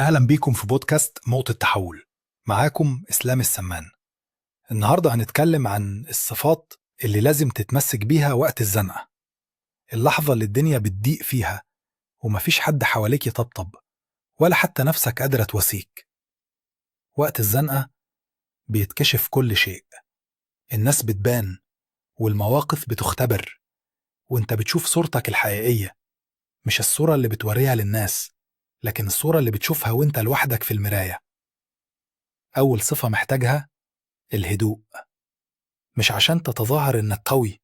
أهلا بيكم في بودكاست نقطة تحول. معاكم إسلام السمان. النهاردة هنتكلم عن الصفات اللي لازم تتمسك بيها وقت الزنقة، اللحظة اللي الدنيا بتضيق فيها ومفيش حد حواليك يطبطب ولا حتى نفسك قادرة تواسيك. وقت الزنقة بيتكشف كل شيء، الناس بتبان والمواقف بتختبر، وانت بتشوف صورتك الحقيقية، مش الصورة اللي بتوريها للناس، لكن الصورة اللي بتشوفها وانت لوحدك في المراية. أول صفة محتاجها الهدوء، مش عشان تتظاهر إنك قوي،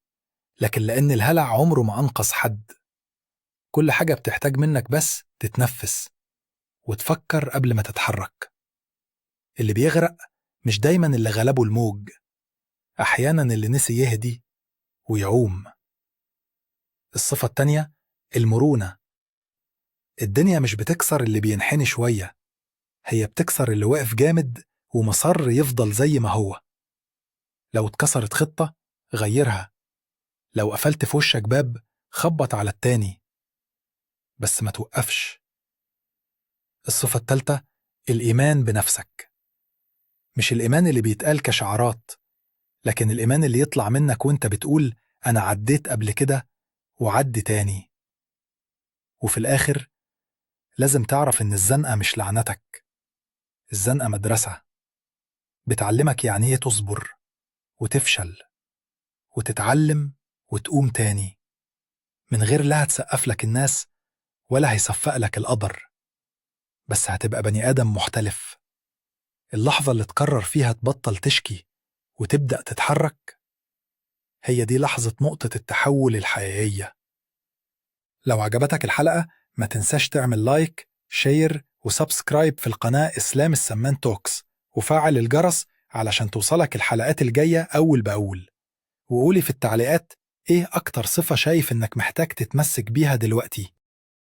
لكن لأن الهلع عمره ما أنقذ حد. كل حاجة بتحتاج منك بس تتنفس وتفكر قبل ما تتحرك. اللي بيغرق مش دايما اللي غلبه الموج، أحيانا اللي نسي يهدي ويعوم. الصفة التانية المرونة. الدنيا مش بتكسر اللي بينحني شوية، هي بتكسر اللي واقف جامد ومصر يفضل زي ما هو. لو اتكسرت خطة غيرها، لو قفلت في وشك باب خبط على التاني، بس ما توقفش. الصفة التالتة الإيمان بنفسك. مش الإيمان اللي بيتقال كشعارات، لكن الإيمان اللي يطلع منك وانت بتقول أنا عديت قبل كده وعدي تاني. وفي الآخر لازم تعرف إن الزنقة مش لعنتك، الزنقة مدرسة بتعلمك يعني إيه تصبر وتفشل وتتعلم وتقوم تاني، من غير لا هتسقف لك الناس ولا هيصفق لك القدر، بس هتبقى بني آدم مختلف. اللحظة اللي تقرر فيها تبطل تشكي وتبدأ تتحرك، هي دي لحظة نقطة التحول الحقيقية. لو عجبتك الحلقة ما تنساش تعمل like، share و subscribe في القناة إسلام السمان Talks، وفعل الجرس علشان توصلك الحلقات الجاية أول بأول. وقولي في التعليقات إيه أكتر صفة شايف إنك محتاج تتمسك بيها دلوقتي.